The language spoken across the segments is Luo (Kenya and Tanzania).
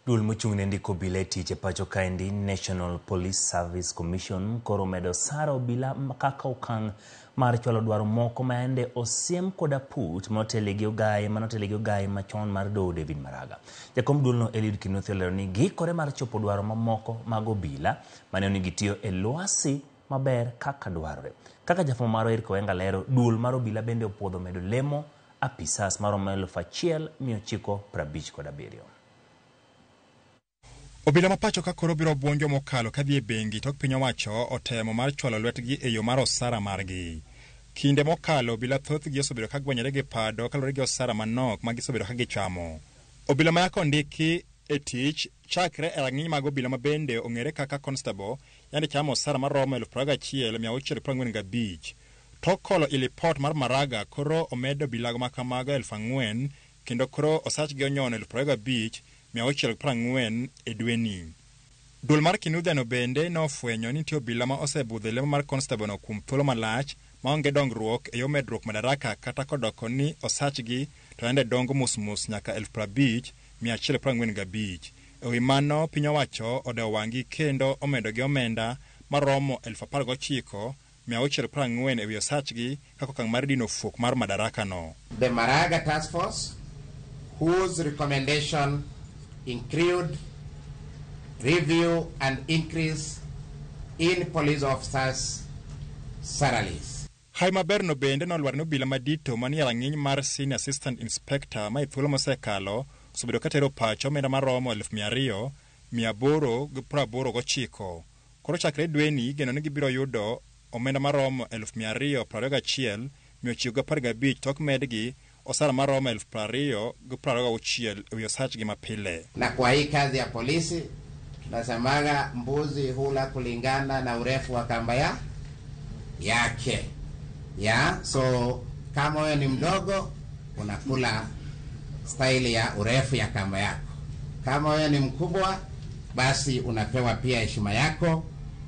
Duol mochung' ne ndiko obila e tich e pacho kaendi National Police Service Commission koro omedo osara obila kaka okang' mar chwalo dwaro moko ma yande osiem kod aput manotele gi ogaye manotele gi ogaye machon mar doho David Maraga. Jakom duolno Eliud Kinuthia olero ni giikore mar chopo dwaro mamoko mag obila maneno ni gitiyo e lwasi maber kaka dwarore. Kaka jafwambo marwa Eric Owenga lero, duol mar obila bende opuodho medo lemo apisas maromo 1957. Obila ma pacho ka koro biro buonjo mokalo kadhi e bengi tok piny owacho otemo mar chwalo lwetgi e yo mar osara margi. Kinde mokalo obila thothgi osebedo ka gwenyore gi pado kaluwore gi osara manok ma gisebedo ka gichamo. Obila ma yaka ondiki e tich chakre e rang'iny mag obila ma bende ong'ere kaka constable yande chamo osara maromo 21,645. Tok kolo i lipot mar Maraga koro omed obilago ma kamago 4,000 kendo koro osachgi onyono 25,640 e dweni. Duol mar Kinuthia no bende nofwenyo ni nitie obila ma osebudho e lemo mar constable no kuom thuolo malach maonge dongruok e yo medruok madaraka kata kodoko ni osachgi to yande dongo mos mos nyaka 50,145. E wi mano piny owacho odewo wang'gi kendo omedo gi omenda maromo 19,640 e wi osachgi kaka okang' mar dino fuok mar madaraka no. The Maraga Task Force, whose recommendation include review and increase in police officers' salaries. Hawi maber no bende nolwar ne obila madito manie rang'iny mar Senior Assistant Inspector ma e thuolo mosekalo osebedo ka tero pacho omenda maromo 200,889. Koro chakre dweni igeno ni gibiro yudo omenda maromo 221,915 tok medgi osara maromo 20,026 e wi osachgi mapile. Na kwa hii kazi ya polisi tunasemaga mbuzi hula kulingana na urefu wa kamba ya yake ya so kama wewe ni mdogo unakula staili ya urefu ya kamba yako, kama wewe ni mkubwa basi unapewa pia heshima yako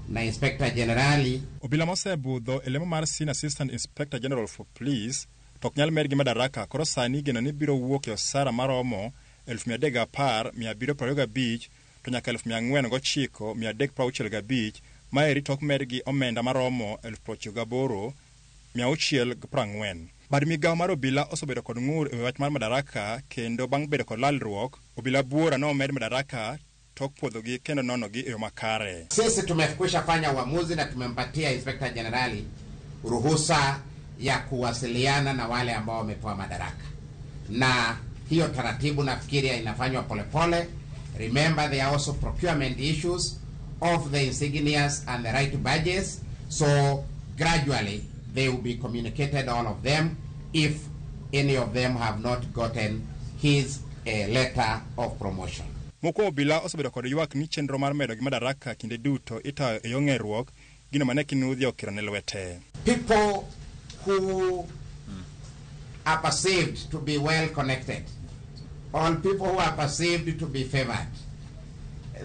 na Inspector Generali. Obila mosebudho e lemo mar Senior Assistant Inspector General for Police to ok nyal medgi madaraka koro sani igeno ni biro wuok e osara maromo 310,725 to nyaka 409,365 maeri tok medgi omenda maromo 98,640. Bad migawo mar obila osebedo kod ng'ur e wi wach mar madaraka kendo bang' bedo kod lalruok, obila buora nomed madaraka tok puodhogi kendo nonogi e yo makare. Sisi tumekwisha fanya uamuzi na tumempatia Inspector Generali ruhusa ya kuwasiliana na wale ambao wamepewa madaraka, na hiyo taratibu nafikiria inafanywa polepole. Remember there are also procurement issues of the insignias and the right badges, so gradually they will be communicated, all of them, if any of them have not gotten his letter of promotion. Moko obila osebedo kod ywak ni chenro mar medo gi madaraka kinde duto itayo e yo ng'eruok, gino mane Kinuthia okiro ne lwete. People who are perceived to be well connected, or people who are perceived to be favored.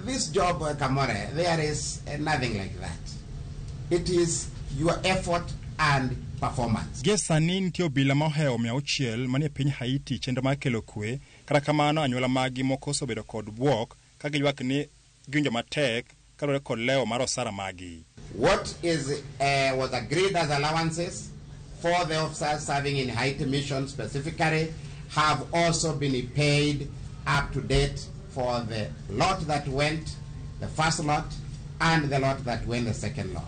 This job, Kamore, there is nothing like that. It is your effort and performance. Gie sani nitie obila ma ohewo 600 manie piny Haiti chenro mar kelo kwe, kata kamano anyuola maggi moko osebedo kod bwok ka giywak ni giwinjo matek kaluwore kod lewo mar osara magi. What is was agreed as allowances for the officers serving in Haiti mission specifically have also been paid up to date for the lot that went, the first lot, and the lot that went the second lot.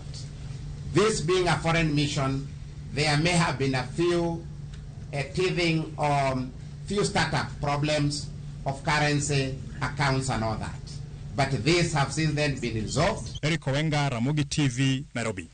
This being a foreign mission, there may have been a few teething or few startup problems of currency, accounts and all that. But these have since then been resolved. Eric Owenga, Ramogi TV, Nairobi.